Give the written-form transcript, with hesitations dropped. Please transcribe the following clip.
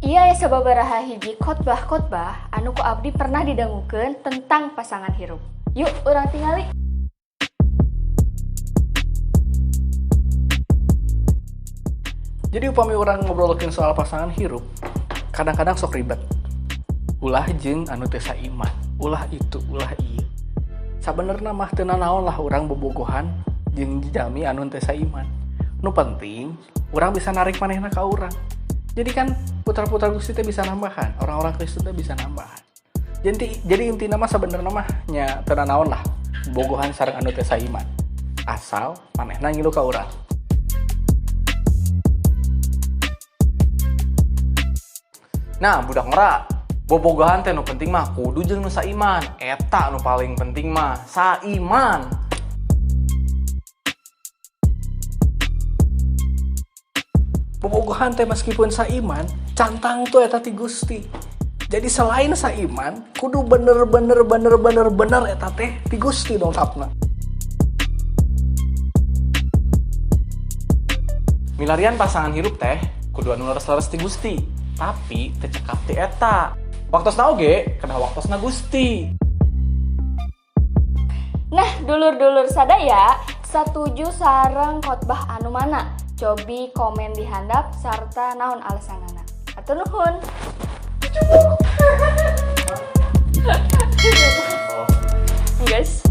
Ieu aya sababaraha hiji khotbah-khotbah anu ku abdi pernah didangukeun tentang pasangan hirup. Yuk, urang tingali. Jadi upami urang ngobrolkeun soal pasangan hirup, kadang-kadang sok ribet. Ulah jeung anu teu saiman, ulah itu, ulah ieu. Sabenerna mah teu nanaon lah urang bobogohan jeung jalmi anu teu saiman. Nu penting urang bisa narik manehna ka urang. Jadi kan putra-putra Gusti teh bisa nambahan, orang-orang Kristen teh bisa nambahan. Jadi intina mah sabenerna mah nya teu nanaon lah bobogohan sareng anu teu saiman. Asal manehna ngilu ka urang. Nah, budak ngora, bobogohan teh nu penting mah kudu jeung nu saiman. Eta nu paling penting mah, saiman. Bobogohan teh meskipun saiman, cantang tuh eta ti Gusti. Jadi selain saiman, kudu bener-bener bener-bener bener eta teh ti Gusti dong tapna. Milarian pasangan hirup teh kudu anu leres-leres ti Gusti, tapi teu cekap ti eta. Waktosna oge kedah waktosna Gusti. Nah, dulur-dulur sadaya, satuju sareng khotbah anu mana? Cobi komen di handap sarta naon alasanana. Hatur nuhun. Guys.